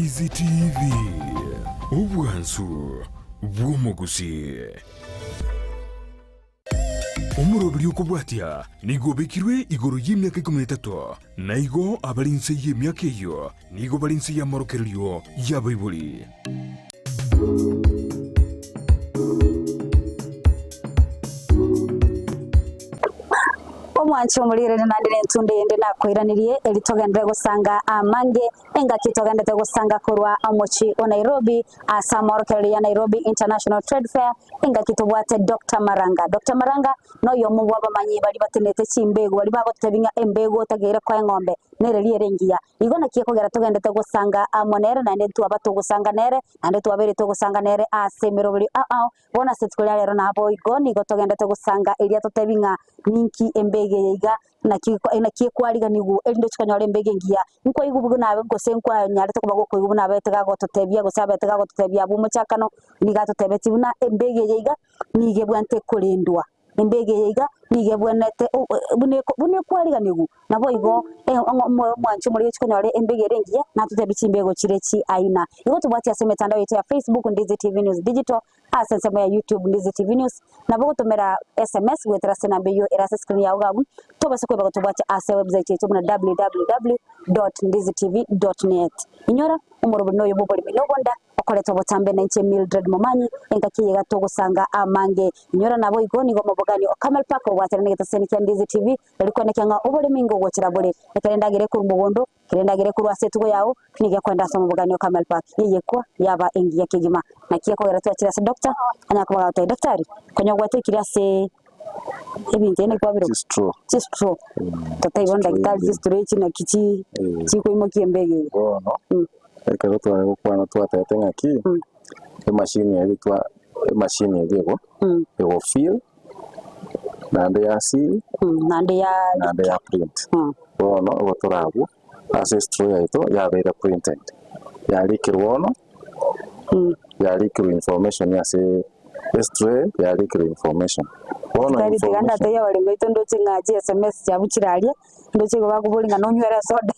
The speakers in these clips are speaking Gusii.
Ndizi TV, obwansu bw'omogusii. Omoroberi okobwatia nigo obekirwe igoro y'emiaka ikomi na etato, na igo abare inse y'emiaka eyio nigo bare inse y'amorokererio y'abaibori. Omwanchi omorigereria naende nentunde eyende nakoiranirie, eri togenderere gosanga amange, engaki togendete gosanga korwa omochie o Nairobi ase amorokererio ya Nairobi International Trade Fair, engaki tobwate Doctor Maranga. Doctor Maranga noyomo bw'abamanyi baria batenete chimbegu, baria bagototebia ng'a embegu otageire koa eng'ombe nereri ere engiya. Igo naki ekogera togendete gosanga amo nere, naende ntwaba togosanga nere, naende twabeire togosanga nere ase emeroberio ao ao. Bono ase rituko ria rero naboigo nigo togendete gosanga erio atotebi ng'a ninki embego eye iga, naki naki ekwariganigwa erinde ochie konyora embego engiya. Nkwaigwa buna abe gose nkwanyarete koba gokoigwa buna abete gagototebia gose abete gagototebia abwo omochakano, nigo atotebetie buna embego eye iga nigo ebwenerete korendwa. Embego eye iga nigo ebwenerete buna eko buna ekwariganigwa, naboigo omwancho omoriri ochia konyora embego ere engiya, natotebie chimbego chire chi aina. Igo tobwati ase emetandao yaito ya Facebook, Ndizi TV News Digital, ase ensemo ya YouTube, Ndizi TV News, nabo ogotomera sms goetera ase enamba eyio ere ase escreen yao iga abwo, tobasa koeba gotobwatia ase ewebsite yaito buna www dot ndizitv dot net. Inyora, omorobori noyo bw'oboremi na obonda, Okoreta obotambe nainche Mildred Momanyi, engaki eye iga togosanga amange. Inyora naboigo nigo omobogani o Camel Park ogwatera negetaseni kia Ndizi TV eri koenekia ng'a oboremi ngogochera bore. Ekero endagera ekorwa mogondo, ekero endagera ekorwa ase etugo yao, nigo ekoenda ase omobogani o Camel Park yeyekwa yaba engiya kegima. Naki ekogera twachire ase Doctor, anyare koba agotebia Daktari, konya ogwetoikire ase ebinto ebi naki kwabiroka? Chistraw. Chistraw. Totaibo Daktari chistraw echi naki chi chikoimokia embego eye. Bono. Ekero tware gokwana twatebete ng'aki, emachine eria twa emachine eria ego ego fill, naende ya seal, Naende ya naende ya print. Bono igo torabwo ase estraw yaito yabeire printed, yarikirwe bono, yarikirwe information ase estraw eye yarikirwe information. Bono Daktari tiga information. ndatebie abaremi baito ndoche ng'a chi sms chiabo chire aria. Ndoche igo bakoboria ng'a nonywere esoda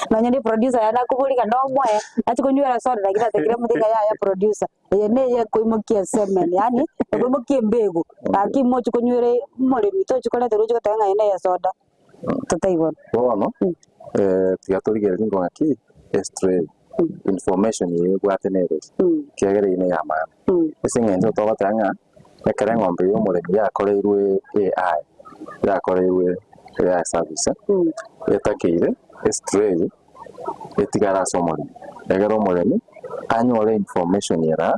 nonye ne producer yaye nakoboria ng'a nomoe ache konywera esoda lakini ase kera omonto ng'a yaya producer eye neye ekoimokia esemen yaani ekoimokia embego gaki mochi konywera omoremi tochi koreta roche goteba ng'a eye neye esoda totaibono. Bono tiga torigererie ng'aki estrain information eye ebwate nere eri, ekiagera eyio neya maana. Ase eng'encho togoteba ng'a ekero eng'ombe ya omoremi yakoreirwe AI, yakoreirwe AI service, etakeire estray etigare ase omoremi, egere omoremi anyore information ere aa,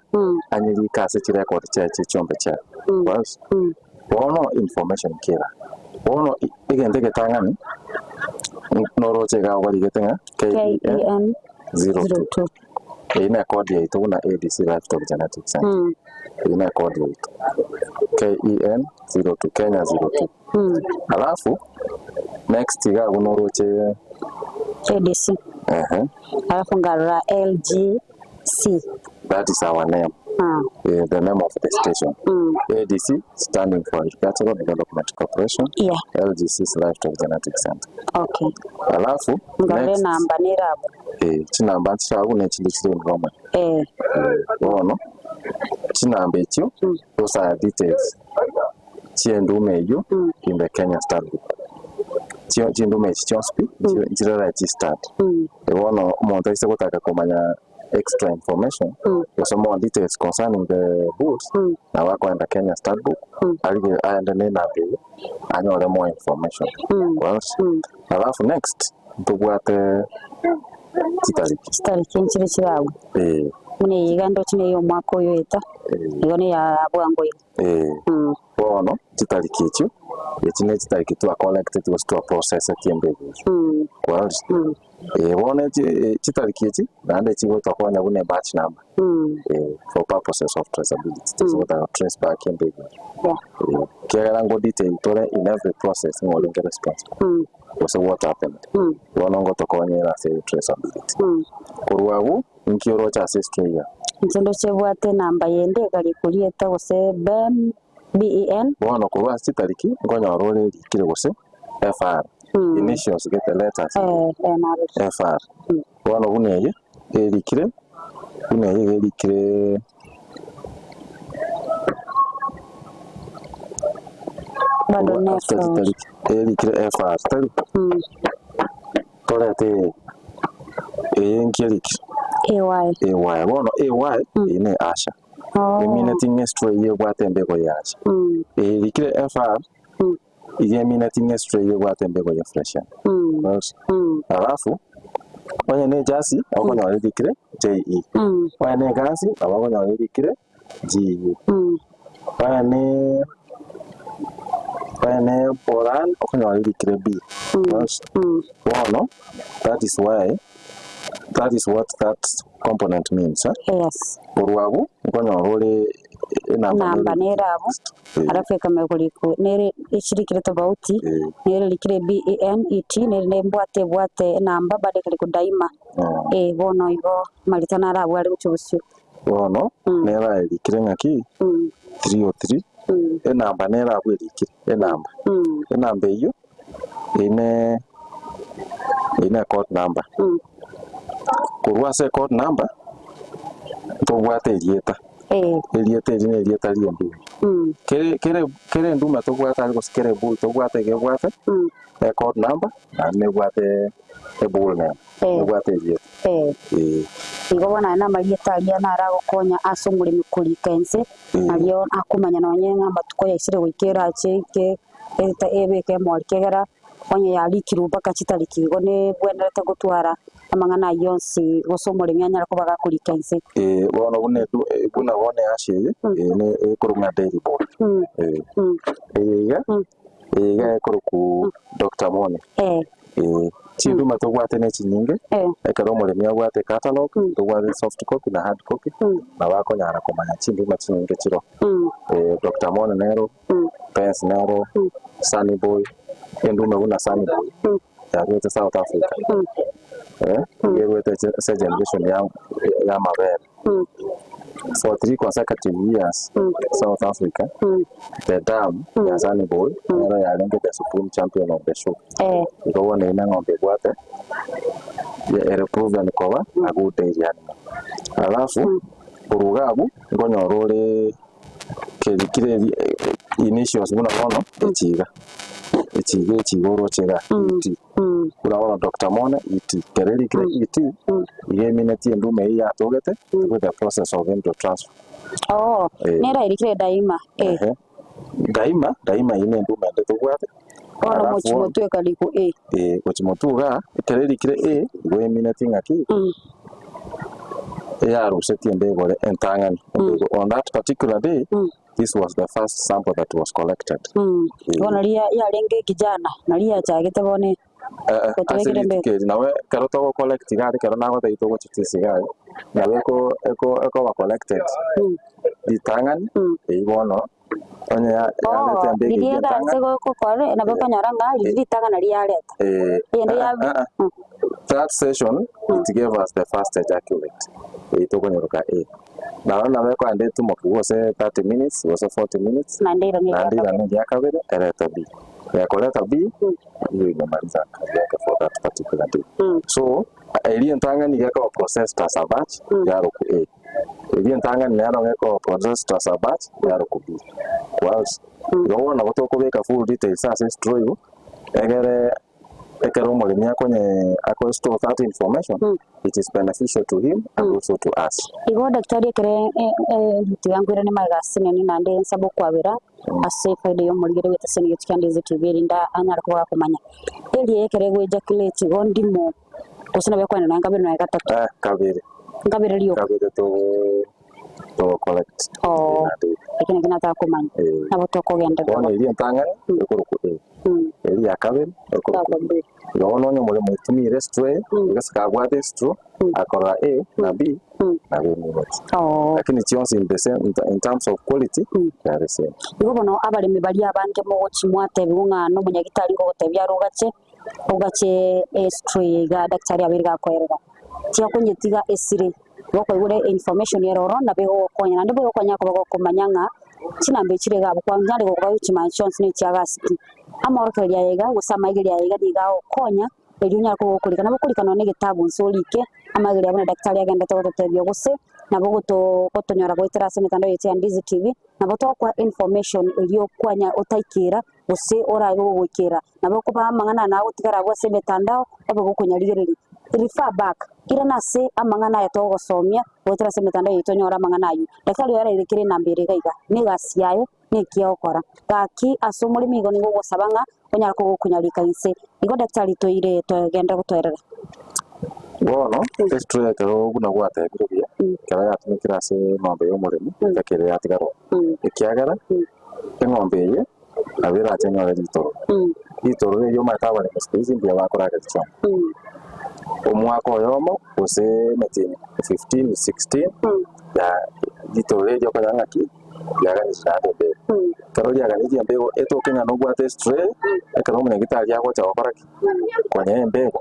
anyerike ase chirecord chiaye chie chiombe chiaye. Bono information ki ere aa? Bono egento egetang'ani noroche iga obarigete ng'a KEN 02. Eyio ne code yaito buna ADC Livestock Genetic Center. Eyio ne code yaito. KEN 02, Kenya 02. Alafu next iga abwo noroche ADC. Ehe. Alafu ngarora LGC. That is our name. Eh, the name of the station. ADC standing for Agricultural Development Corporation. Yeah. LGC is Livestock Genetic Center. Okay. Alafu Ngarora next enamba nere abwo. Eh, chinamba nchisabu ne chinde chire in Roman. Eh. Bono chinamba echio those are details chi'endume eyio in the Kenya Stud Book. Chio chindume echi chionsi pi nchire registered. Bono omonto aise gotaka komanya extra information gose more details concerning the bulls nabo akoenda Kenya Stud Book arige aende ne enamba eyio anyore more information. Alafu next Ntobwate chitariki. Chitariki nchire chiragwe. Eh. Buna eye iga ndoche neye omwaka oyo oeta, Eh. igo neya bwango iga. Eh. Bono chitariki echio, echi ne chitariki twa collected gose twa processeti embegu echio. Kwarorire? Eh, bono echi chitariki echi naende chigotokonya buna ebatch number. Eh, for purposes of traceability. Tosi trace back embegu echio. Yeah. Eh, ekiagera ngo detail tore in every process ng'a orenge responsible. Gose what happened. Bono ngotokonyera ase traceability. Korwa abwo, inki oroche ase history ya? Inche ndoche ebwate enamba yende egari ekorieta gose ben, BEN. Bono korwa ase chitariki nkonyora ore erikire gose FR, initials gete letters Eh, eh, narorire. FR. Bono buna eye. Erikire buna eye iga erikire Bado korwa ne after FR. chitariki erikire FR tari torete eye eye nki erikire AY. AY bono AY eye ne Asha Oh. emineti ng'a estray eye ebwate embego ya Asha eye erikire FR iga emineti ng'a estray eye ebwate embego ya Freshian Alafu onye ne ejasi okonyora erikire JE, onye ne egasi nabo okonyora erikire GU, onye ne onye ne boran okonyora erikire B. Bono that is why that is what that component means eh. Yes. Korwa abwo nkonyora ore enamba Namba nere nere abwo alafu ekamanya korikwa nere echirikire tofauti nere rikire B E N E T nere nembwate ebwate enamba bado ekarikwa daima eh bono igo marita naro abwo are gochia bosio. Bono nere aerikire ng'aki 303 enamba nere abwo erikire enamba enamba eywo eine eine ecode number korwa ase ecode number ntobwate erieta erieta eri na erieta ria endume kere kere kere endume tobwate aria gose kere ebull tobwate iga ebwate ecode number naende nebwate ebull name nebwate erieta eh. Igo bono aya namarieta aria naragokonya ase omoremi korika ense, nario akomanya nonye ng'a amatuko yaisire goika erache ike eta ebeke emori kegera onye yarikirwe mpaka chitariki igo nebwenerete gotwara amang'ana ayio onsi gose omoremi anyare koba gakorika ense. Eh, bono buna edu buna bono eashi eye, eye ne ekorokwa ng'a dairy board. Eh, eye iga, eye iga ekorokwa Doctor Mone. Eh, chinduma tobwate ne chinyinge, ekero omoremi abwate catalog, tobwate soft copy na hard copy, nabo akonyara komanya chinduma chinyinge chiroo. Eh, Doctor Mone nero, Pence nero, Sunny Boy, endume buna Sunny Boy, yarwete South Africa, eh, iga erwete ase egeneration ya ya amabere. For three consecutive years, South Africa, the dam ya Sunny Boy, nero yarenge the supreme champion of the show. Igo bono eyio neng'ombe ebwate, ere proven koba a good dairy animal. Alafu, korwa iga abwo, nkonyora ore keri kire initials buna bono echiga, echiga echiga oroche iga ET, buna bono Doctor Mone ET, ekero erikire ET, iga eminetie endume eywo yatogete through the process of embryo transfer. Oo, Eh. nere erikire daima, eh. Ehe, daima, daima eywo na endume ende tobwate, Bono alafu mochi bono motwe ekarikwa A. eh, gochi motwe igaa, ekero erikire A, igo eminetie ng'aki, eyarusetie embegore entang'ani embego on that particular day this was the first sample that was collected. Eh. Bono riria yarenge ekijana naria yachagete bono Eh, eh, ase gotebekire embego. rituko eri nabo ekero togo collect iga aria ekero nagotebia togochia chisiga aye nabo eko eko ekoba collected ritang'ani eywo bono onye ya yareta Oh, embego riria eywo egase entang'ani gokora nabo okonyora ng'a riria ritang'ani riareta. eh, Eyende ah, ya ah, ah. That session it gave us the first ejaculate eywo tokonyoroka A. Naro nabo ekoenda etumoke gose 30 minutes gose 40 minutes Naende irani naende eria irani eria kabere erete B. Yakoreta B hiyo imemaliza kazi yake for that particular day. So eria entang'ani iga ekoba processed as a batch yarokwa A. Eria entang'ani nero iga ekoba processed as a batch yarokwa B. Kwarosia. Igo bono nabo tokobeka full details ase estraw igo egere Ekero omoremi akonye ako store that information, it is beneficial to him and also to us. Igo daktari ekere tiga nkoirane magega ase nini naende nsabe okwabera ase efaida ya omorigere bw'etaseni getu kia Ndizi TV erinde anyare koba gakomanya. Eria ekere egoejaculate igo ndimo gose nabo ekogenda nonya kabere nonya gatato. Eh, kabere. Nkabere rioka. Kabere togo togo collect. Oo, ekio nakio nataka komanya. Eh. Nabo tokogenderera. Bono eria entang'ani ekorokwa A. Eria ya kabere ekorokwa B. Igo bono onye omoremi otumire estraw eye, gose kabwate estraw, akorora A na B nabo emwebati. Oo. Lakini chionsi in the same in terms of quality they are the same. Igo bono abaremi baria abange mogochi mwatebiwa ng'a nomonyagitari ngogotebia are ogache, ogache estraw eye iga daktari abeire gakoerera. Tiga konyetiga esire. Igo okoigure information ere ororo nabo egogokonya naende boigo okonyara koba gokomanya ng'a chinamba echi chire iga abwo kwanyare gokoba gochimanya chionsi ne chiagasiki. Amorokererio aya iga gose amaigerio aya iga nigo agokonya Erio onyare koba okorika. Nabo okorika nonya na egetabu inse orike amageri abwo na daktari agenderete gototebia gose nabo ogoto gotonyora goetera ase emetandao yaito ya Ndizi TV, nabo togokoa information erio kwanya otaikera gose orabe ogoikera. Nabo okoba amang'ana aya nagotigara abwo ase emetandao obe gokonyarigereria. Refer back, irana ase amang'ana aya togogosomia goetera ase emetandao yaito onyore amang'ana aywo. Daktari oyo araire kera enamba ere iga iga, na egasi yaye neki ogokora. Gaki ase omoremi igo nigo ogosaba ng'a onyare kogokunyarika inse. Igo daktari toire togende gotoerera. Bono esitoro ekero buna gwatebire buya, ekero yatumekire ase eng'ombe ya omoremi, ekero yatigarwa, ekiagera eng'ombe eye nabo erache enyore ritoro. Ritoro riria omanyete abaremi siku hizi mbuya bakorageria chiombe. Omwaka oyomo gose emetienyi 15, 16 ya ritoro riria okonyora ng'aki riaganirie naende embego. Ekero riaganirie embego etoke ng'a nobwate estray, ekero omonyagitari agocha gokora ki? Konyea embego,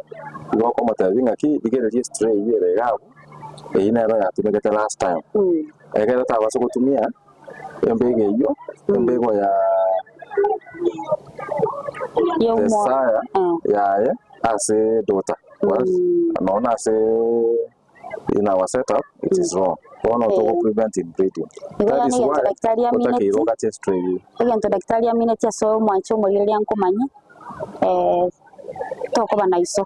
igo okomotebia ng'aki rigereria estray eywo ere iga abwo, eywo nero yatumegete last time. Ekero tabasa gotumia embego eywo, embego ya Yesaya yaye ase daughter, nonya na ase in our set up it is wrong bono togo prevent inbreeding Igo that yaani is egento why daktari amineti otakeire ogache stray egento daktari amineti ase omwancha omorigereria nkomanye tokoba na iso.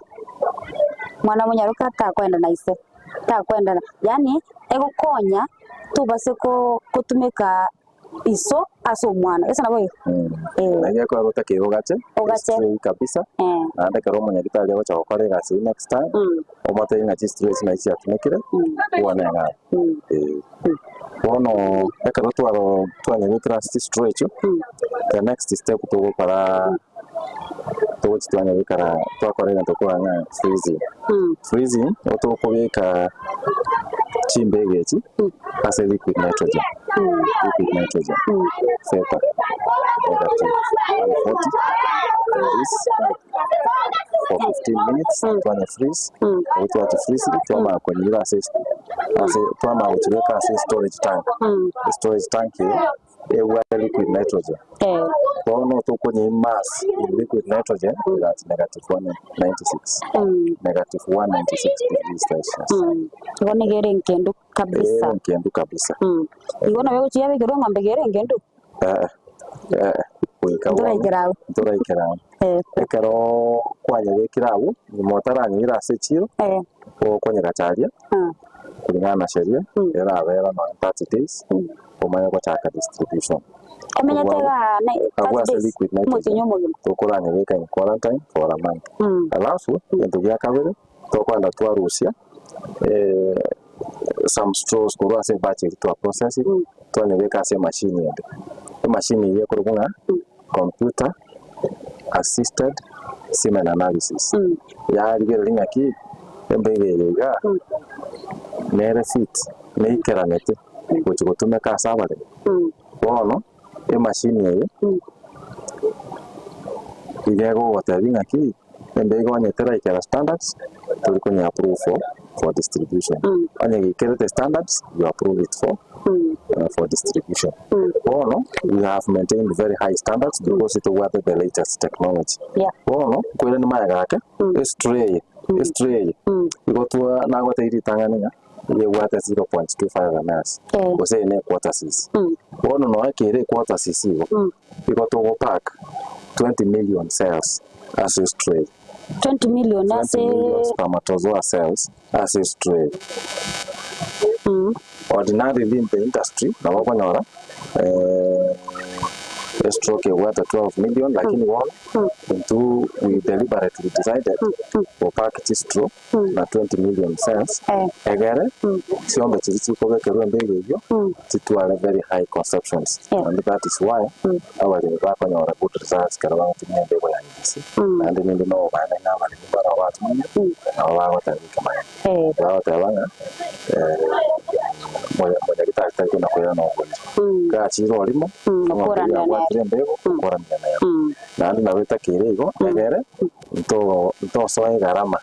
Mwana monyaroka takoenda na ise, takoenda na yaani egokonya tobase ko kotumeka iso ase omwana, gose nabo igo? Eh. Naende ekero otakeire ogache Ogache. estray kabisa Eh. naende ekero omonyagitari agocha gokora egasi eywo next time omotebie ng'a chistray echi nachi chiatumekire bwane ng'a eh. Bono ekero twaro twanyebekire ase chistray echio the next step togokora togochi twanyebekera twakora egento korwa ng'a freezing. Freezing nigo tokobeka chimbegu echi ase liquid nitrogen, liquid nitrogen feta negative 140 degrees for 15 minutes twanya freeze, ekero twachi freeze twamanya konyira ase ase twamanya gochibeka ase storage tank, estorage tank eye ebwate liquid nitrogen. Bono tokonywa mass in liquid nitrogen at negative 196 negative 196 degrees Celsius. Igo nigo ere enkendu kabisa. Ere enkendu kabisa. Igo nabo egochia yabekerwa eng'ombe iga ere enkendu? Eh, eh, goika bono Ntoraikera abwo. ntoraikera abwo. Ekero kwanyebekire abwo, nyuma otaranyira ase echiro, okonyegacharia kulingana na sheria, erabera nonye 30 days, omanye gochaka distribution. Omenyete igaa na Abwo 30 ase days, liquid nitrogen omotienyi omogima. tokoranyebeka in quarantine for a month. Alafu egento gia kabere tokoenda twarusia some straws korwa ase ebatch eria twa process twanyebeka ase emachine ende. Emachine eyio ekorokwa ng'a computer assisted semen analysis. Yarigereria ng'aki embego eye igaa nere fit neikeranete gochia gotumeka ase abaremi. Bono emachine eye iga egogotebia ng'aki embego onye teraikera standards tori konya approve for for distribution. Onye geikerete standards you approve it for for distribution. Bono we have maintained very high standards because tobwate the latest technology. Bono nkoirania magega ake estray eye estray eye igo twa nagotebia ritang'ani ng'a iga ebwate 0.25 mls gose eye ne equarter cc. Bono nonya ekere equarter cc igo, igo togopack 20 million cells ase estray. 20 million ase 20 million spermatozoa cells ase estray. Ordinarily in the industry nabo okonyora estroke ebwate 12 million lakini bono intwe we deliberately decided gopack chistraw na 20 million cells egere chiombe chiria chikobekerwa embego eyio chitware very high conceptions and that is why abaremi bakonyora good results ekero bagotumia embego ya EBC naende ninde na obobani ng'a abaremi mbaro batumia nabo bagoteba ekemanyererio bagoteba ng'a monyagitari tari kona koirana oboiri gachire orimo eng'ombe eyio yabwatire embego okoranire nero naende nabo etakeire igo egere ntosoe egarama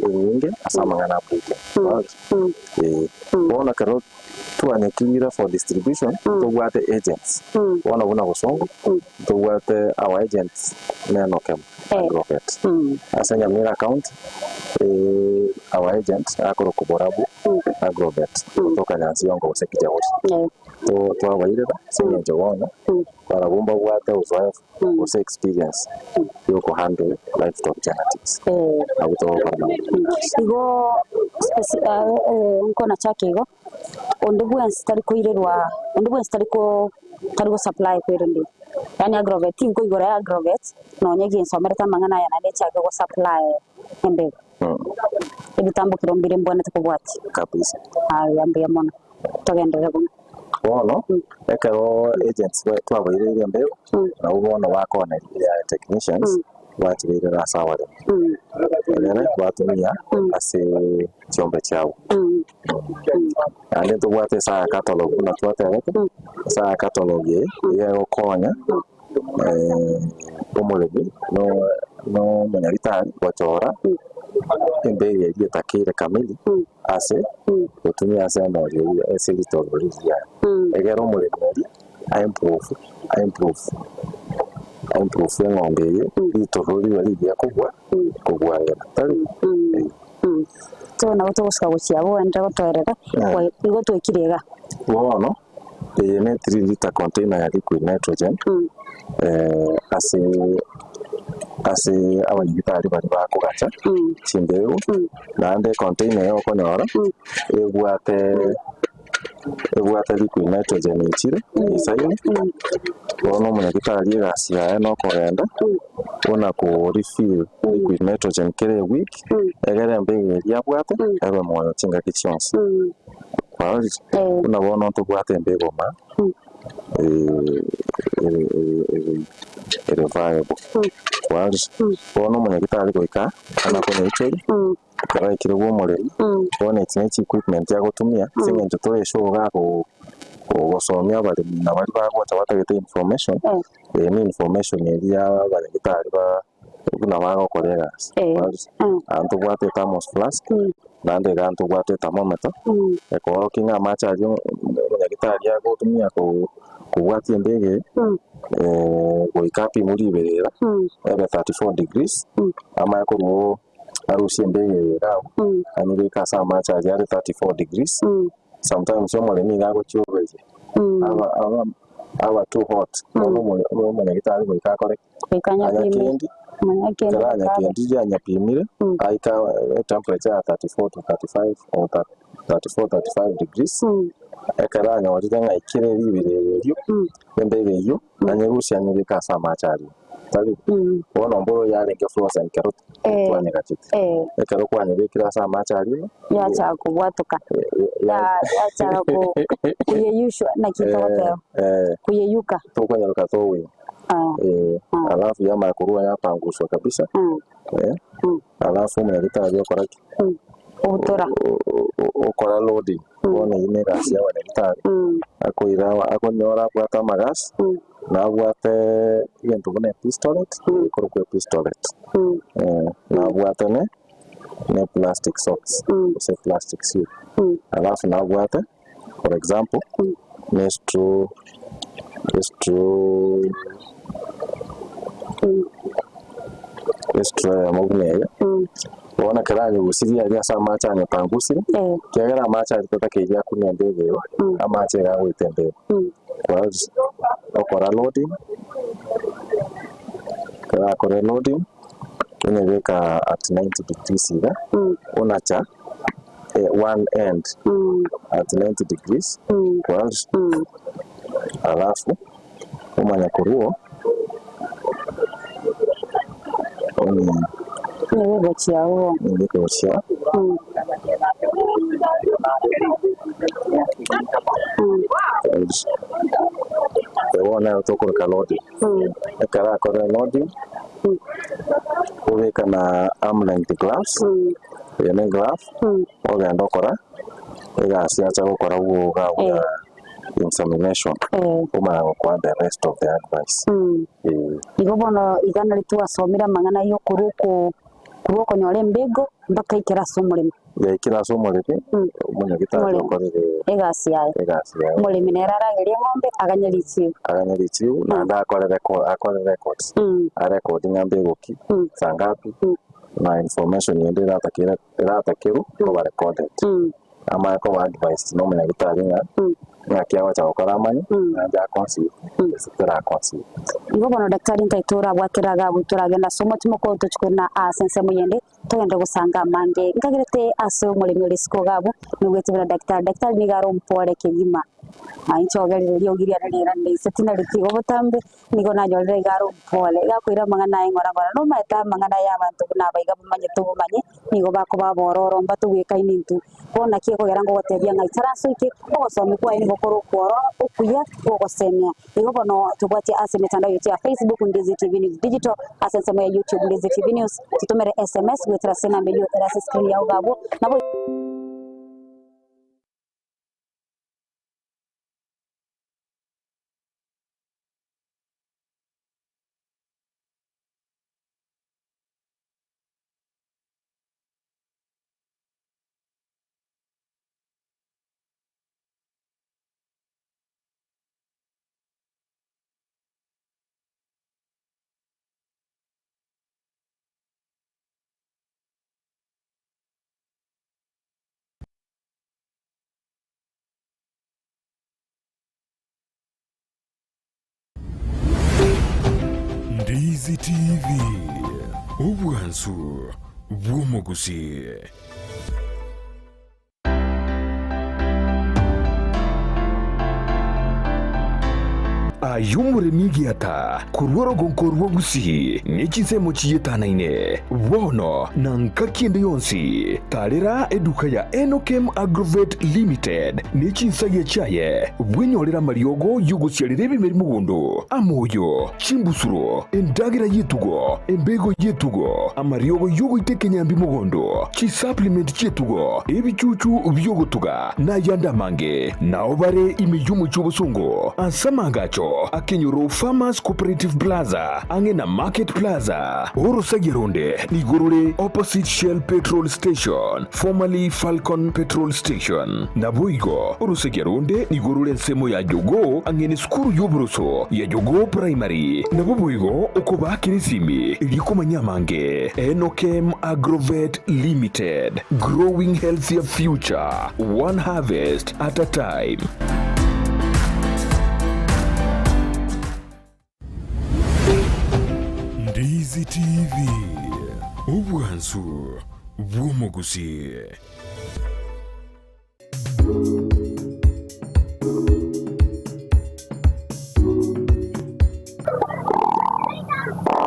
enyinge ase amang'ana a breeding. Ee, bono ekero twanyekirire for distribution, ntobwate agents. Bono buna bosongo, ntobwate our agents neno kemo. Agrovet. Ase Nyamira County, our agent akorokwa Borabu Agrovet gotoka Nyansiongo gose Kijauri. Twabairera ase eng'encho bono barabwo mbabwate uzoefu gose experience ya oko handle livestock genetics. Abwo togokora nabo. Igo nkonachaka igo, onde bwensi tari koirerwa, onde bwensi tari ko tari go supply kwerende. Yaani agrovet tinkoigora ya agrovet nonye ginsomerete amang'ana aya naende nchake go supply embegu. Ebitambokero mbire mbwanete kobwatia. Kabisa. Aya mbuya mono, togenderere bono. Bono, ekero agents twabairire embegu, nabwo bono bakoneria technicians, bachibairera ase abaremi. Egere batumia ase chiombe chiabo. Naende ntobwate esa ya catalog buna twatebete, esa ya catalog eye nigo egokonya omoremi na omonyagitari gochora embegu eria etakeire kamili ase gotumia ase emori eria ase ritogo riria riaye. Egere omoremi oria a improve a improve a improve eng'ombe eye ritogo ribe rigiya kobua kobua ng'ina tari? So nabo togosuka gochia abwo oenderere gotoerera, igo twekire iga. Bono eye ne 3 litre container ya liquid nitrogen ase ase abanyagitari baria bakogacha chimbegu, naende econtainer eye okonyora ebwate ebwate liquid nitrogen echire esaine, bono omonyagitari egasi yaye nokogenda buna ko refill liquid nitrogen kera eweek, egere embegu eria abwate ebe moyo chingaki chionsi. Kwarorire? Buna bono ntobwate embegu ime ere viable. Kwarorire? Bono omonyagitari goika ana konyeichoria, ekero aikire bwa omoremi, bono echi ne chi equipment agotumia, ase eng'encho tore sure iga gosomia abaremi na baria bagocha batagete information, eye ne information eria ya abanyagitari ba buna bagokora egasi. Aa ntobwate thermos flask, naende iga ntobwate thermometer, ekoorokia ng'a amache aria omonyagitari agotumia kobwatia embego eye, goika apimwe riberera, ebe 34 degrees, amanye korwa oo arusie embego eye iga abwo, anyebeke ase amache aria are 34 degrees, sometimes omoremi nigo agochioberia, aba aba aba too hot, bono omonyagitari goika akore ki? Goika anyapime. Anyakendi, Anyakende ekero goika abe. anyakendirie anyapimire, aika etemperature ya 34 to 35 or 34, 35 degrees, ekero anyorire ng'a aikire riberera erio, embego eyio, anyerusie anyebeke ase amache aria. Tari? Bono mboro yarenge frozen ekero twanyegachete. Ekero kwanyebekire ase amache aria ime, Yachaka kobwatoka. Yachaka kuyeyushwa, naki togoteba? Kuyeyuka. Tokonyaroka togoima. Alafu yamanya korwa yapanguswa kabisa, alafu omonyagitari okora ki? Obutora. Okora loading, bono eyio na egasi ya abanyagitari, akoira akonyora abwate amagasi, na abwate egento buna epistolet, ekorokwa epistolet, na abwate ne ne plastic socks, gose plastic suit, alafu nabwate for example, ne straw, estraw, estraw eyemo buna eye, bono ekero anyegusirie aria ase amache anyepangusire, ekiagera amache aria tatakeiri akune embego eye, amache iga agoita embego. Okora loading, ekero akora loading, onyebeka at 90 degrees iga, onacha one end at 90 degrees kwarora, alafu omanya korwa oo onyebeke gochia bono nero tokoroka loading, ekero akorire loading, obeka na arm length gloves. Eye ne glove, ogenda okora egasi acha gokora bwoga bwa insemination, omanya gokoa the rest of the advice. Eh. Igo bono iga nari twasomire amang'ana ya okorwa oko korwa okonyora embego mpaka aikere ase omoremo. Yaikire ase omoremi, omonyagitari Omoremi. okorire Egasi yaye. egasi yaye. Omoremi nere aragerie eng'ombe aganye richibu. Aganye richibu naende akore reco- akore records. Arekodi ng'a mbegoki, saa ngapi, na information ende eratakere eratakerwe koba recorded. Amanye koba advised na omonyagitari ng'a ng'aki agocha gokora amanye, naende a conceive gose tera conceive. Igo bono daktari ntaete orabwatera iga abwo toragende ase omotimo ko tochi korina ase ensemo yende togende gosanga amange. Nkagerete ase omoremi ore isiko iga abwo nigwete buna daktari. Daktari nigo are omopore kegima. Inche ogerire riogi riane riairande inse tinareti igo botambe. Nigo nanyorire iga are omopore, iga akoira amang'ana aye ng'ora ng'ora. Nomaete amang'ana y'abanto buna aba iga bamanyete obomanyi, nigo bakoba abororo, mbatobwekaini intwe. Bono naki ekogera ngogotebia ng'a ikaransa oike, ogosomi kwaye nigo kore okwororo, okuya, kw'ogosemia. Igo bono tobwatie ase emetandao yaito ya Facebook, Ndizi TV News Digital, ase ensemo ya YouTube, Ndizi TV News, totomere SMS goetera ase enamba eyio ere ase escreen yao iga abwo, nabo. Ndizi TV, obwansu bw'omogusii. Aye omoremi egiata korwa orogonko rwa Gusii ne chinsemo chiyetanaine, bono na ngaki ende yonsi, tarera eduka ya Enokem Agrovet Limited ne chinsagia chiaye, bwenyorere amariogo y'ogosiarera ebimeri mogondo, amoyo, chimbusuro, endagera y'etugo, embego y'etugo, amariogo y'ogoita ekenyambi mogondo, chisupplement chi'etugo, ebichuchu bi'ogotuga, na ayande amange. Nao bare ime y'omochie obosongo ase amaagacho akenyoro Farmers Cooperative Plaza ang'e na Market Plaza. Orosagia ronde nigo rore opposite Shell Petrol Station, formerly Falcon Petrol Station. Naboigo orosagia ronde nigo rore ensemo ya Jogoo ang'e nesukuru y'oboroso ya Jogoo Primary. Nabo boigo okobaakera esimi erio komanya amange. Enokem Agrovet Limited, growing healthier future, one harvest at a time. Ndizi TV, obwansu bw'omogusii.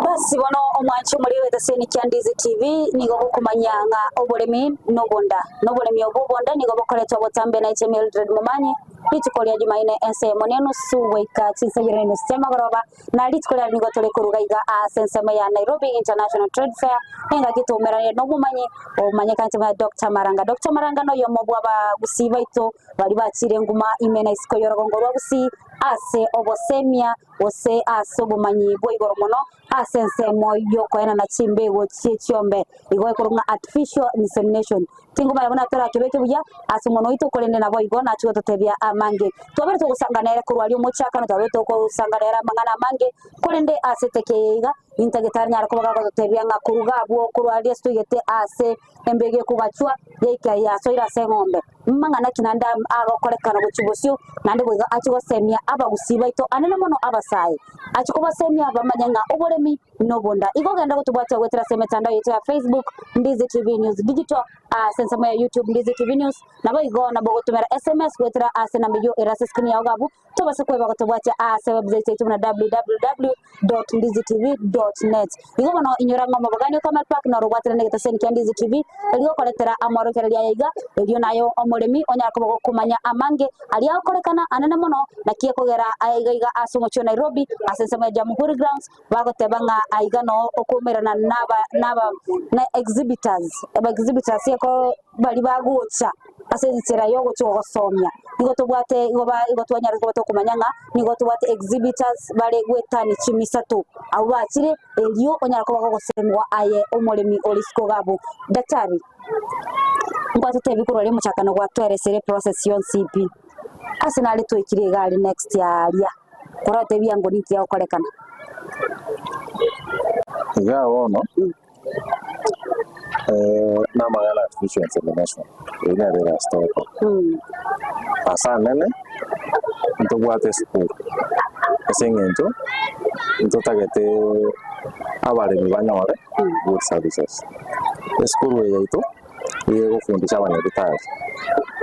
Basi bono omwanchi omoriri bw'egeseni kia Ndizi TV nigo gokomanya ng'a oboremi nobonda, na oboremi obwo obonda nigo bokoretwa botambe na inche Mildred Momanyi. Rituko ria Jumaine ensemo nenusu goika chinsa ibere nenusu chiamagoroba, na rituko riaria nigo tore koruga iga ase ensemo ya Nairobi International Trade Fair, engaki twaumeranire nomomanyi omanyekanete buna Doctor Maranga. Doctor Maranga noyomo bw'abagusii baito baria bachire nguma ime na isiko y'orogongo rwa Gusii ase obosemia gose ase obomanyi bwa igoro mono ase ensemo y'okoenana chimbego chi'echiombe, igo ekorokwa ng'a artificial insemination. Tingomanya buna torakebeke buya ase omonwa oito, korende naboigo nachie gototebia amange. Twabere togosanga nere korwa aria omochakano, twabere togosanga nere amang'ana amange, korende ase eteke eye iga, intagete anyare koba gagototebia ng'a korwa iga abwo, korwa aria ase toigete ase embego ekogachwa, yaika yasoire ase eng'ombe. Mang'ana ki naende agokorekana gochia bosio, naende boigo achie gosemia abagusii baito anene mono abasae. Achie kobasemia bamanye ng'a oboremi nobonda. Igo ogende gotobwatia goetera ase emetandao yaito ya Facebook, Ndizi TV News Digital, ase ensemo ya YouTube, Ndizi TV News, naboigo nabo ogotumera SMS goetera ase enamba eyio ere ase escreen yao iga abwo, tobase kweba gotobwatia ase website yaito buna www.ndizitv.net. Igo bono inyora ng'a omobogani o Camel Park noro obwaterane egeteseni kia Ndizi TV erio gokoretera amorokererio aya iga, erio naye omoremi onyare koba gokomanya amange aria agokorekana anene mono naki ekogera aya iga iga ase omochie o Nairobi ase ensemo ya Jamhuri Grounds bagoteba ng'a aiga noo okoumerana naba naba na exhibitors, aba exhibitors eko baria bagocha ase enchera ya ogochia gosomia. Nigo tobwate igo ba igo twanyarete koba tokomanya ng'a nigo tobwate exhibitors bare goetania chimisato abwo bachire erio onyare koba gogosemigwa aye omoremi ore isiko iga abwo. Daktari, Nkwatotebi korwa aria omochakano gwatweresire eprocess yonsi pi, ase nare twaikire iga aria next aria, koratebia ngo ninki gegokorekana. Igaa bono, namang'ana artificial insemination, eyio nere egasi togokora. Ase anene, ntobwate esukuru, ase eng'encho ntotagete abaremi banyore good services. Esukuru eye yaito nigo egofundisha abanyagitari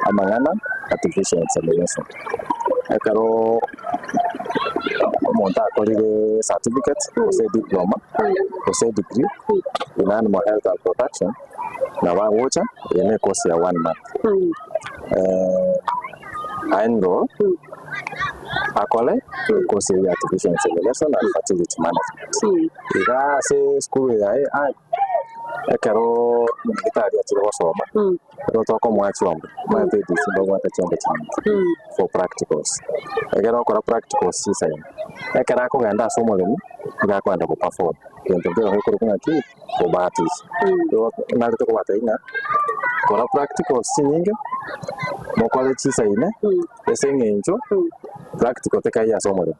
amang'ana artificial insemination. Ekero omonto akorire certificate gose ediploma gose edegree in animal health and production nabo agocha eye ne ecourse ya one month aenroll akore ecourse eye ya artificial insemination and fertility management. Iga ase esukuru eye yaye ekero omonyagitari achire gosoma Ekero tokomoa chiombe, omanyete ADC mbabwate chiombe chinyinge for practicals. Ekero okora practicals chisaine, ekero akogenda ase omoremi, nigo akogenda go perform egento nkero gekorokwa ng'a ki? Kobahatisha. Igo narete kobatebia ng'a kora practicals chinyinge, mokore chisaine, ase eng'encho practical tekaiyo ase omoremi.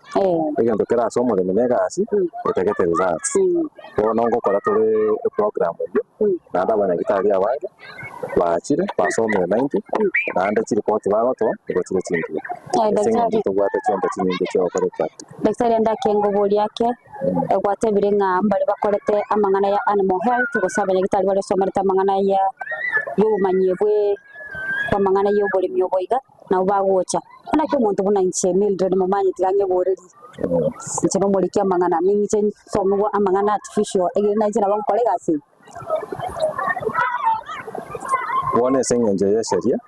Egento kere ase omoremi na egasi, etagete results. Bono ngokora tore eprogram eyio, naende abanyagitari abange baachire basomire naintwe, naende chiripoti bagotoa nigo chire chingiya. Ase eng'encho tobwate chiombe chinyinge chia gokora epractical. Daktari ande akengoboria ake, gwatebire ng'a mbare bakorete amang'ana ya animal health gose abanyagitari baria osomerete amang'ana ya yobomanyi bwe bw'amang'ana y'oboremi obo iga, nabo bagocha. Naki omonto buna inche Mildred Momanyi tiga ng'eborerie, inche nomoriki amang'ana, ning'iche nsomigwe amang'ana artificial egere nainche nabo nkore egasi eye. Bono ase eng'encho y'esheria,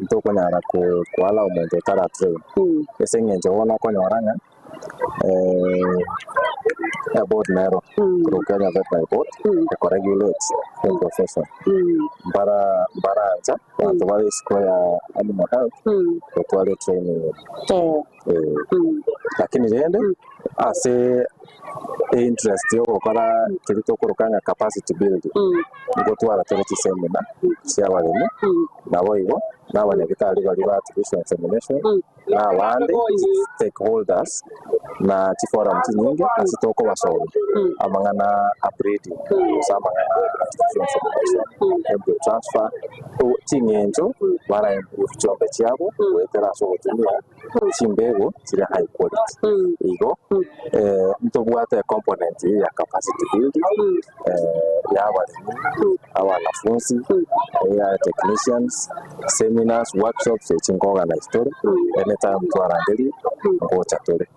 ntokonyara koallow omonto otara train, ase eng'encho bono okonyora ng'a eboard nero korwa Kenya Veterinary Board ekoregulate eprofession mbara mbarancha abanto bare isiko ya animal health gotwara etraining eye eh. Lakini rende ase einterest ya ogokora keria tokoroka ng'a capacity building ngotwara tore chiseminar chia abaremi naboigo na abanyagitari baria ba artificial insemination. Na abande stakeholders na chiforum chinyinge ase tokobasomia amang'ana a breeding gose amang'ana a artificial insemination, embryo transfer, ching'encho bara improve chiombe chiabo goetera ase ogotumia chimbegu chire high quality. Igo ntobwate ecomponent eye ya capacity building ya abaremi, abanafunsi, eya technicians. Seminars, workshops echi nkoorganize tore, anytime twarangeria ngocha tore.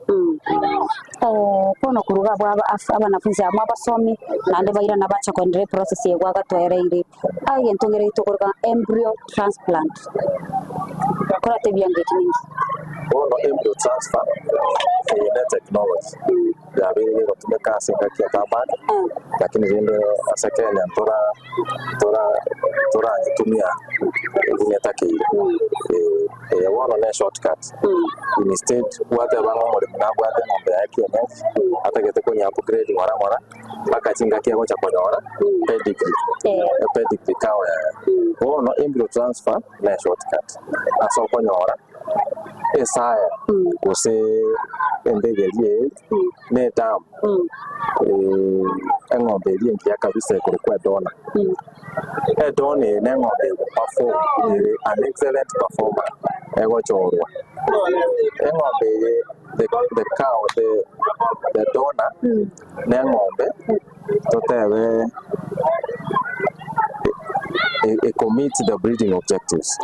Bono koruga abwo abanafunsi abwo abasomi naende bairana bacha koenderea eprocess eye gwagatoereire. Egento nkere getokoroka ng'a embryo transplant, koratebia ng'a eki ninki? Bono embryo transfer eye ne technology yabeire gegotumeka ase engaki entambe lakini rende ase Kenya ntora tora torayetumia buna etakeire. Eye bono ne shortcut instead gwateba ng'a omoremi nabwate eng'ombe yaye kienyeji atagete konya upgrade ng'ora ng'ora mpaka chingaki agocha konyora pedigree, epedigree cow yaye. Bono embryo transfer ne shortcut ase okonyora esaya gose endegeri eye ne edamu eng'ombe eria engiya kabisa ekorokwa edona. Edona eye ne eng'ombe ego perform ere an excellent performer egochorwa. Eng'ombe eye the the cow the the donor ne eng'ombe totebe ecommit the breeding objectives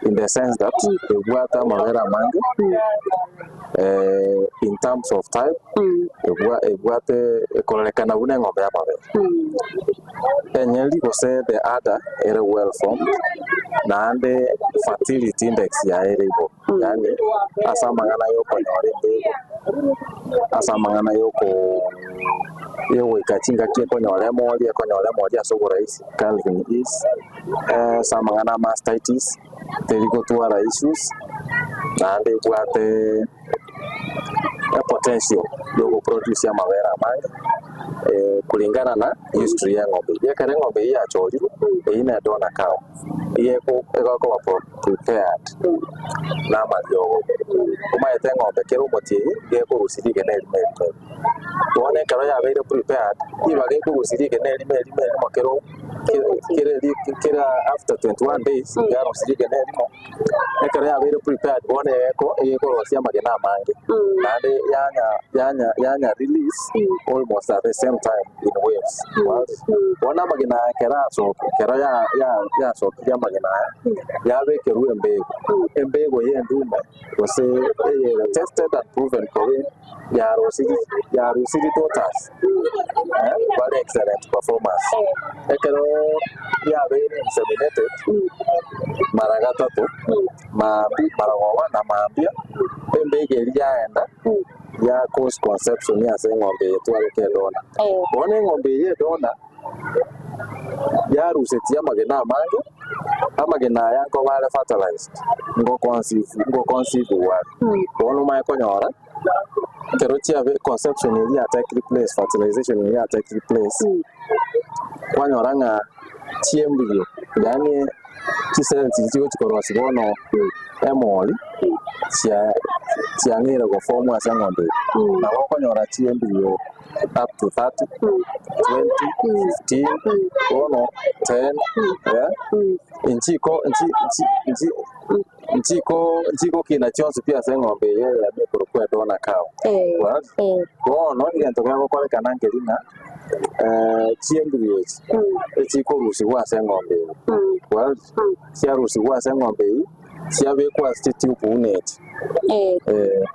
in the sense that ebwate amabere amange in terms of type ebwate ekororekana buna eng'ombe y'amabere. Enyeri gose the udder ere well formed naende fertility index yaye ere igoro. Yaani ase amang'ana y'okonyora embego, ase amang'ana y'oko y'ogoika chingaki ekonyora emori, ekonyora emori ase oborahisi, calving ease, ase amang'ana a mastitis, teri gotwara issues, naende ebwate epotential ya ogoproduce amabere amange kulingana na history ya eng'ombe eyio. Ekero eng'ombe eyio yachorirwe. Eyio ne donor cow iga egokoba prepared na amariogo. Omanyete eng'ombe kera omotienyi iga ekorusia rigena erimo erimo erimo. Bono ekero yabeire prepared, ribaga ekorusia rigena erimo erimo erimo kero kere kera after 21 days yarusia rigena erimo, ekero yabeire prepared bono egeko egekorosia amagena amange naende yanya yanya yanya release almost at the same time in waves. Bono amagena aya ekero asoka ekero ya ya yasokirie amagena aya, yabekerwa embego, embego ya endume gose eyere tested and proven korwa yarosiri yarusiri daughters eh, bare excellent performers. Ekero yabeire inseminated mara gatato, maambia maragoba na maambia, embego eria yaenda ya cause conception ase eng'ombe eye twarete edona. Bono eng'ombe eye edona yarusetie amagena amange, amagena aya nkoba are fertilized, ngo conceive ngo conceive are. Bono omanye konyora, ekero chiabe conception eria ya take place, fertilization eria ya take place, kwanyora ng'a chiembryo yaani chicells chiria chigochi korosia bono emori, chia chiang'eire goform ase eng'ombe eye. Nabo okonyora chiembryo up to 30, 20, 15, bono 10, eh, inchiko nchi nchi nchi nchiko nchigokina chionsi pi ase eng'ombe eye eyemo ekorokwa edona cow. What? Bono egento kegokorekana nkeri ng'a chiembryo echi echikorusigwa ase eng'ombe eye. What? Chiarusigwa ase eng'ombe eyio, chiabekwa ase chitube buna echi,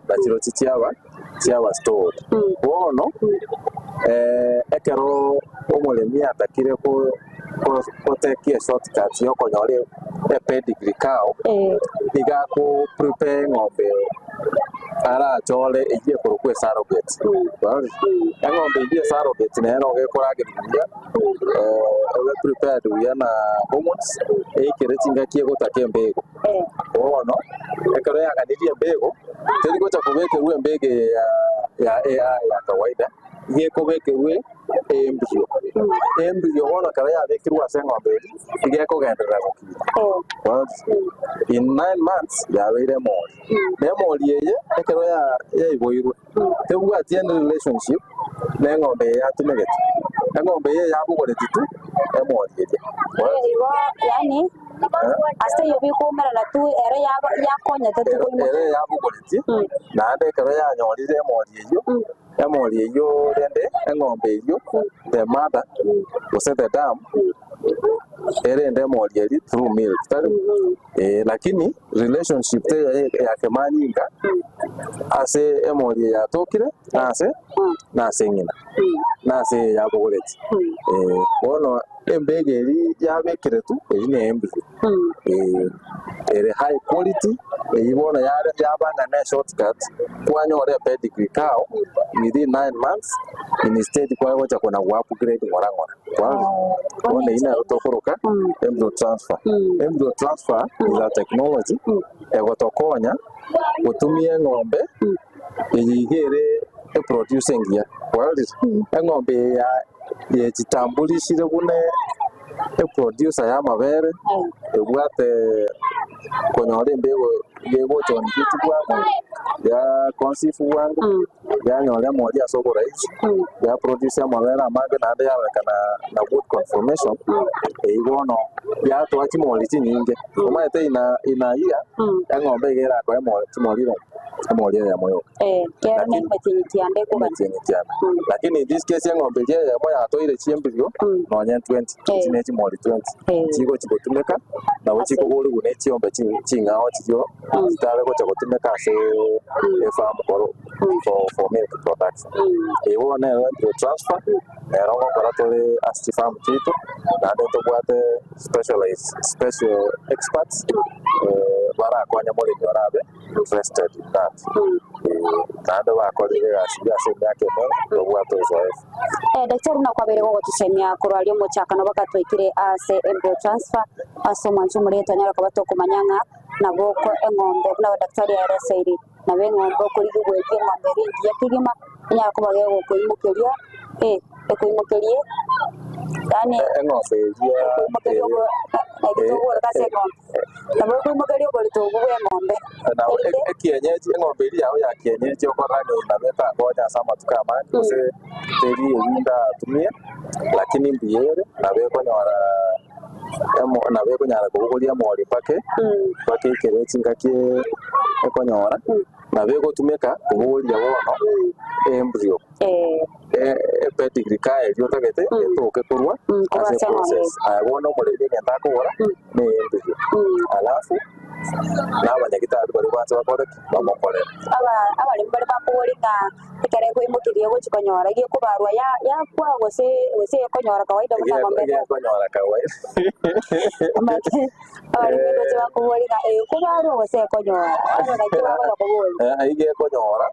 na chirochio chiaba chiaba stored. Bono ekero omoremi atakire ko gotake eshortcut ya okonyora epedigree cow, nigo ako prepare eng'ombe arachore eywo ekorokwa esurrogate. Eng'ombe eywo esurrogate nere nigo ekoragerwa buya, ebe prepared buya na hormones, eikere chingaki egotaka embego. Bono, ekero yaganirie embego, teri gocha kobekerwa embego eye ya ya AI ya kawaida, iga ekobekerwa embryo. Embryo bono ekero yabekirwe ase eng'ombe eria, iga ekogenderera gokina. Bono in 9 months yabeire emori. Na emori eye, ekero ya yaiboirwe, tebwati any relationship na eng'ombe eye yatumegete. Eng'ombe eye yabogoreti tu emori eria. Igo yaani ase eyio bikoumerana tu ere yakonyete tu koimoka. Ere yabogoretie, naende ekero yanyorire emori eyio, emori eyio rende eng'ombe eyio, the mother gose the dam, erende emori eria through milk, tari? Eh, lakini relationship teiyo ya kemanyinga ase emori eye yatokire nase nase eng'ina, nase eye yabogoretie. Eh, bono embego eria yabekire tu, eyio ne embryo. Ere high quality, eyio bono yare yaba ng'a ne shortcut, kwanyora epedigree cow within 9 months instead kware gocha kona go upgrade ng'ora ng'ora. Kwarorire? Bono eyio nero tokoroka embryo transfer. Embryo transfer is a technology egotokonya gotumia eng'ombe eye iga ere eproduce engiya. Kwarorire? Eng'ombe eye ya yechitambulishire buna eproducer ya amabere, ebwate konyora embego gegocha on heat bwango, ya conceive bwango, yanyora emori ase oborahisi, ya produce amabere amange naende yarorekana na good conformation, eyio bono yatoa chimori chinyinge. Omanyete ina in a year, eng'ombe iga erakoe emori chimori irenga? Emori eyemo yoka. Kero na emetienyi kianda ekogania. Emetienyi kianda. Lakini in this case eng'ombe eria eyemo yatoire chiembryo nonye 20, echi ne chimori 20, chigochi gotumeka, nabo chikogorigwa ne chiombe ching'ao chirio chitare gocha gotumeka ase efarm koro for milk production. Eye bono nero embryo transfer, nero ngokora tore ase chifarm chiaito, naende ntobwate specialized special experts barakonye moremi orabe interested in that. Naende bakorire egasi eyio ase emiaka emenge, babwate uzoefu. Daktari buna kwabeire gogotusemia korwa aria omochakano baka twaikire ase embryo transfer ase omwancho omoria twanyara koba tokomanya ng'a nabo oko eng'ombe buna daktari aereseiri nabo eng'ombe okorigia goetia eng'ombe ere engiya kegima enyare koba gegokoimokeria ekoimokerie. Yaani Eng'ombe eria ekoimokeria obo naki togokora ase eng'ombe, nabo ekoimokeria oborito obwo bwa eng'ombe. Nabo Erinde ekienyeji, eng'ombe eria yao ya kienyeji okorora ng'a nabo etakonye ase amatuko amange gose teri eyio ndatumie, lakini mbuya ere nabo ekonyora emo nabo ekonyara kobogoria emori mpaka mpaka ekere chingaki ekonyora, nabo egotumeka kobogoria bono embryo. Epedigree ka eria otagete etoke korwa Korwa ase ase eng'ombe. process. Aya bono omoremi egento akogora ne embryo. Alafu na abanyagitari baria banche bakore ki? Bamokorere. Aba abaremi baria bakobori ng'a ekero ekoimokeria egochi konyora gekobarwa ya yakwa gose gose ekonyora kawaida buna ng'ombe ende. Gekonyora kawaida. Omanyete abaremi ndoche bakobori ng'a ekobarwa gose ekonyora, bono naki bakonya kobori. Eyio gekonyora.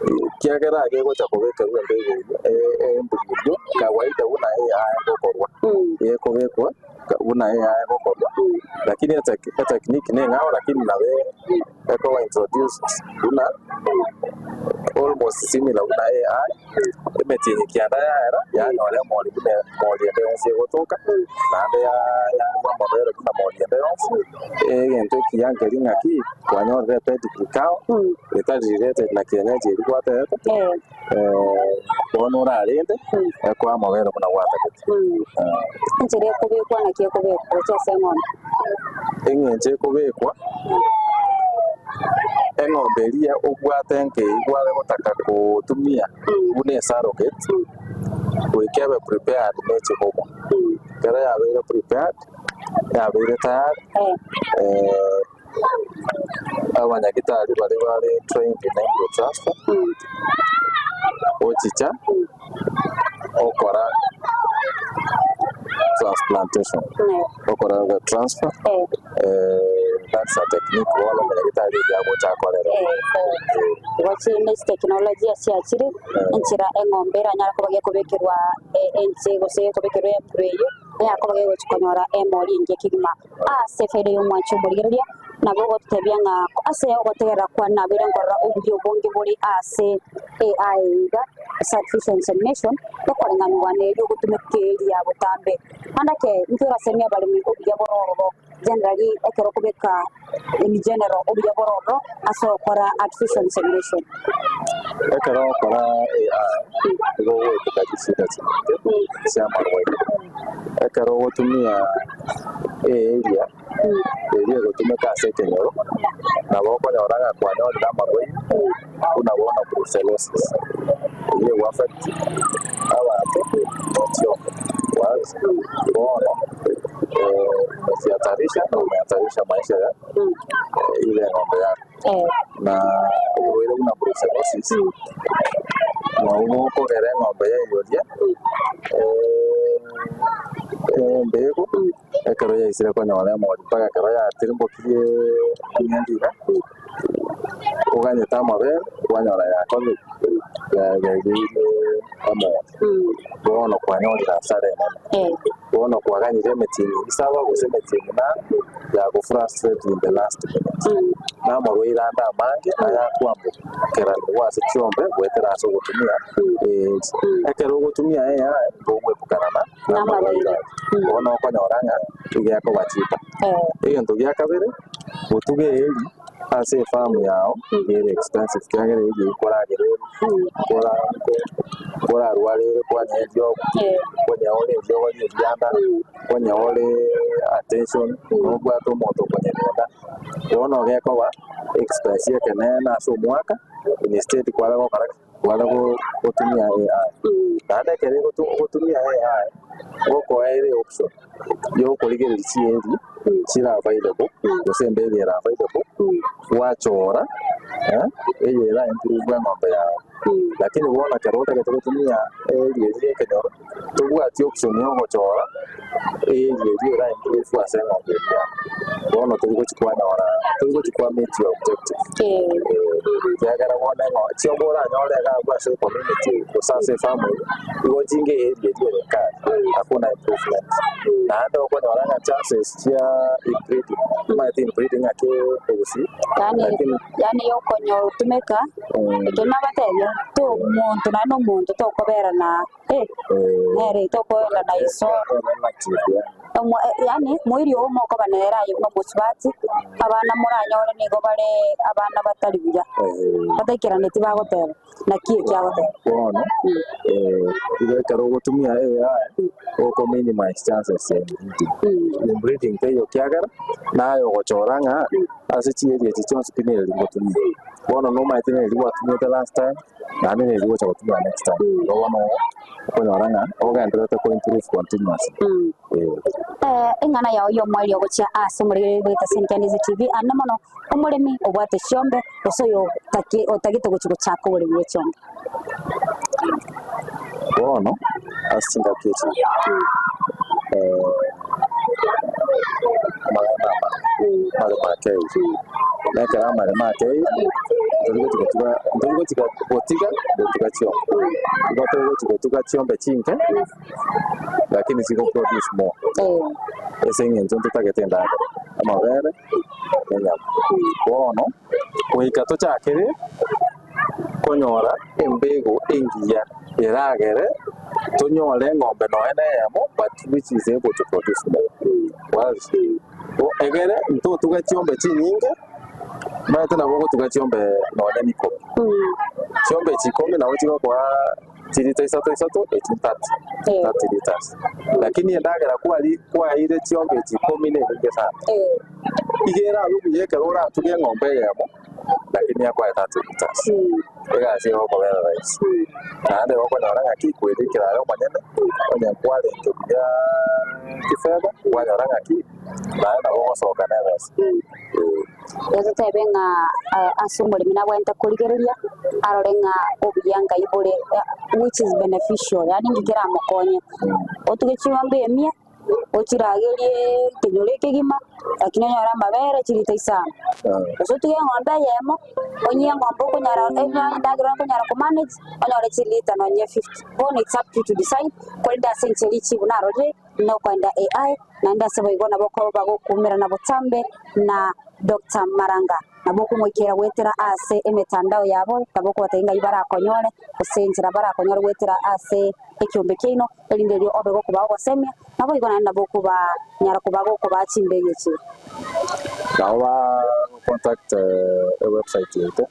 Ekiagera agegocha kobekerwa embegu emburi eyio kawaida buna eyaye gokorwa, ekobekwa buna eyaye gokorwa, lakini etechnique neng'ao lakini nabo ekoba introduced buna almost similar buna AI, emetienyi kianda yaera yanyora emori buna emori ende yonsi egotoka, naende yarwa amabere buna mori ende yonsi. Egento ekiya nkeri ng'aki kwanyorire pedigree cow etari related na kienyeji eria gwatebete bono orarende ekoe amabere buna gwatagete. Enchera ekobekwa naki ekobekwa gochia ase eng'ombe. Eng'encho ekobekwa, eng'ombe eria obwate nke eywo kware gotaka kotumia buna esurrogate goika ebe prepared ne chigogwa. Ekero yabeire prepared. yabeire tayari, abanyagitari baria bare trained in embryo transfer, ochicha okora transplantation, okora the transfer, that's a technique bono omonyagitari eria agocha akorera. Igo chinde chiteknolojia chiachire, enchera eng'ombe eranyare koba gekobekerwa ense gose gekobekerwa embryo eyio. Yakobo gegochia konyora emori engiya kegima ase efaida y'omwanchi omorigereria, nabo ogotebia ng'a ase ogotegerera kwane nabeire nkorora obuya obonge bore ase AI iga, ase artificial insemination, ekoreng'anigwa neria ogotumeka eria botambe. Naende eke intwe orasemie abaremi obuya bore ororo generally ekero okobeka in general obuya bore ororo ase ogokora artificial insemination. Ekero ogokora AI nigo ogoetuka chisida chinyinge chia amarwaire. Ekero ogotumia area eria egotumeka ase ekenyoro, nabo okonyora ng'a kwanyorire amarwaire buna bono brucellosis eyio ego affect abanto ne chiombe. Bono umesihatarisha na umehatarisha maisha ya ile ng'ombe yako. Na oborwaire buna brucellosis nabo bokogera eng'ombe yaiyoria embegu ekero yaisire konyora emori mpaka ekero yatirimbokirie eng'ende iga, oganyete amabere kwanyora yakorire ki? Yaiyoirie emori. Bono kwanyorire hasara enene. Bono kwaganyire emetienyi isaba gose emetienyi inane ya go frustrate in the last minute. Na amarwaire ande amange ayakwambokeranigwa ase chiombe goetera ase ogotumia AIDS. Ekero ogotumia AI togwepukana na amarwaire aya. Bono okonyora ng'a iga ekoba cheaper. Egento gia kabere, gotuga eeri ase efarm yao nigo ere expensive ekiagera eeri eyio koragere ore korarware ere kwanywa eriogo, kwanywa ore eriogo ria ebianda, kwanywa ore attention, nobwate omonto okonyerenda, bono gekoba expense ekenene ase omwaka instead kware gokora ki? Kware gotumia AI. Naende ekero ogotumia AI, ngokoa ere option ya okorigereria chieri chire available gose embegu ere available, gwachora eye era improve eng'ombe yago. Lakini bono ekero otagete gotumia eri eria ya ekenyoro, tobwati option ya ogochora eri eria era improve ase eng'ombe eria yago. Bono tori gochi kwanyora, tori gochi kwa meet your objective. Ekiagera bono eng'o chiombe oranyore iga abwo ase ecommunity gose ase efamily, igo chinge eri eria ere kare, hakuna improvement. Naende okonyora ng'a chances chia inbreeding, omanyete inbreeding ng'aki egusii, Yaani lakini yaani okonya otumeka, ekio nabatebia, to omonto naende omonto tokobera na. Nere tokoenda na iso. Yaani moiri oo mokoba nere aye buna omosubati, abana moranyore nigo bare abana batari buya, bataikeraneti bagoteba, naki eki agoteba. Bono, igo ekero ogotumia AI, oko minimize chances ya inbreeding. Inbreeding teiyo ekiagera, naye ogochora ng'a ase chieri echi chionsi pi neri ngotumia. Bono nomaete neri gwatumiete last time, naende neri gocha gotumia next time. Igo bono okonyora ng'a ogendererete ko improve continuously. Eh. Eng'ana yao y'omoerio gochia ase omorigereria bw'egetasini kia Ndizi TV, ande mono omoremi obwate chiombe gose oyo otagete gochia gochaka oboremi bwe chiombe. Bono ase chingaki echi amagena amare amaremo akeire, na ekero amaremo akeire ntori gochi gotuga ntori gochi gotiga gotuga chiombe, igo togochi gotuga chiombe chinke lakini chigo produce more ase eng'encho ntotagete endagera, amabere na enyama. Bono goika tochakere konyora embego engiya eragere tonyore eng'ombe nonya na eyemo but which is able to produce more. Egere ntotuge chiombe chinyinge, omanyete nabo ogotuga chiombe nonya na ikomi. Chiombe echi ikomi nabo chigokoa chilita isato isato echi thirty, thirty litres. Lakini endagera kwari kwaeire chiombe echi ikomi na enyinge sana. Iga erabe buya ekero oratuge eng'ombe eyemo. Lakini akoe 30 litres. Egasi egokobera rahisi. Naende igo okonyora ng'aki kwerikera aye omonyene, onye nkwarenge buya kifedha, kwanyora ng'aki naye nabo ogosoka na ebesa. Ee. Igo totebe ng'a ase omoremi nabwenerete korigereria arore ng'a obuya ngai bore which is beneficial yaani nki keramokonye. Otuge ching'ombe emia. Ochiragerie ekenyoro ekegima, lakini onyore amabere chirita isano. Gose otige eng'ombe eyemo, onyie eng'ombe okonyara endagera okonyara ko manage, onyore chilita nonye 50. Bono it's up to you to decide, korende ase inche richibu narorire, nokoenda AI, naende ase boigo nabo okoba gokuumerana botambe na Doctor Maranga. Nabo okomoikera goetera ase emetandao yabo, nabo okobatebia ng'ai barakonyore, gose enchera barakonyore goetera ase ekiombe kiaino. Erinde erio obe gokobaa ogosemia, naboigo naende nabo okobanyara koba gokobaa chimbegu echi. Nabo ba contact ewebsite yaito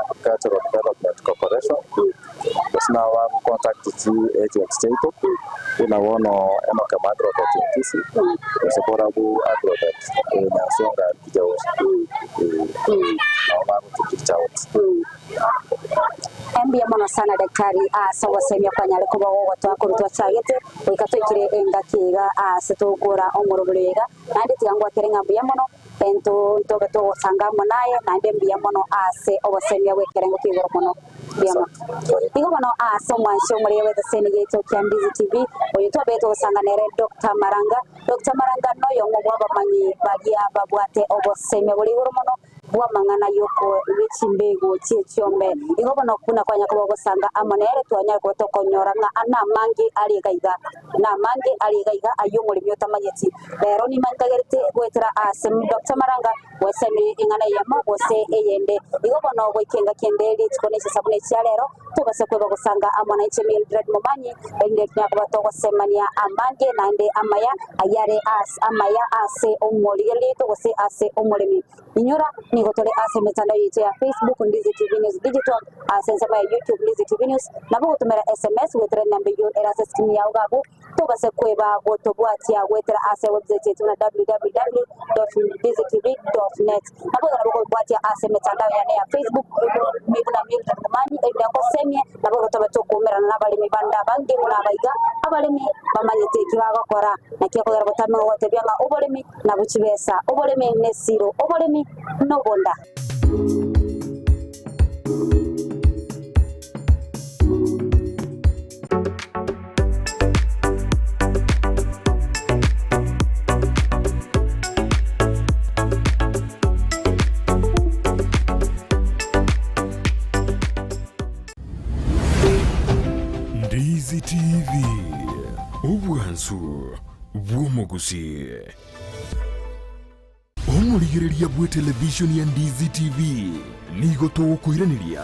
Agricultural Development Corporation, gose nabo ba contact chi agents chiaito buna bono Enock Agrovet in Kisii, gose Borabu Agrovet Nyansonga Kijauri, nabo bagochi reach out. Mbuya mono sana Daktari ase ogosemia kwanyare koba gogotoa korwa twachagete goika toikire engaki iga ase togokora omoroboro iga. Naende tiga ngwakere ng'a mbuya mono ento ntobe togosanga amo naye naende mbuya mono ase ogosemia gw'ekerengo kia igoro mono. Mbuya mono. Igo bono ase omwanchi omorege bw'egeseni giaito kia Ndizi TV oyo twabete togosanga nere Doctor Maranga. Doctor Maranga noyomo bw'abamanyi baria babwate ogosemia bore igoro mono bw'amang'ana y'okoria chimbegu chi'echiombe. Igo bono buna kwanya koba ogosanga amo nere, twanyare koba tokonyora ng'a namange are iga iga, namange are iga iga ayio omoremi otamanyeti. Rero nimantagerete goetera ase Doctor Maranga gwesemire eng'ana eyemo gose eyende. Igo bono goika engaki ende rituko ne chisabuni echia rero, tobase kweba gosanga amo nainche Mildred Momanyi, erinde tonyare koba togosemania amange naende amaya ayare ase amaya ase omorigereria oito gose ase omoremi. Inyora, nigo tore ase emetandao yaito ya Facebook, Ndizi TV News Digital, ase ensemo ya YouTube, Ndizi TV News, nabo ogotumera SMS goetera enamba eyio ere ase escreen yao iga abwo, tobase kweba gotobwatia goetera ase ewebsite yaito buna www.ndizitv.net. Nabo igo nabo okobwatia ase emetandao yane ya Facebook, buna Mildred Momanyi, erinde ngosemie, nabo igo tobe tokoumerana nabaremi bande abange buna aba iga, abaremi bamanyete eki bagokora. Naki ekogera botambe gogotebia ng'a oboremi nabwo chibesa, oboremi nesiro, oboremi nobonda. Ndizi TV, obwansu bw'omogusii. Omorigereria bw'etelevishoni ya Ndizi TV nigo togokoiraneria.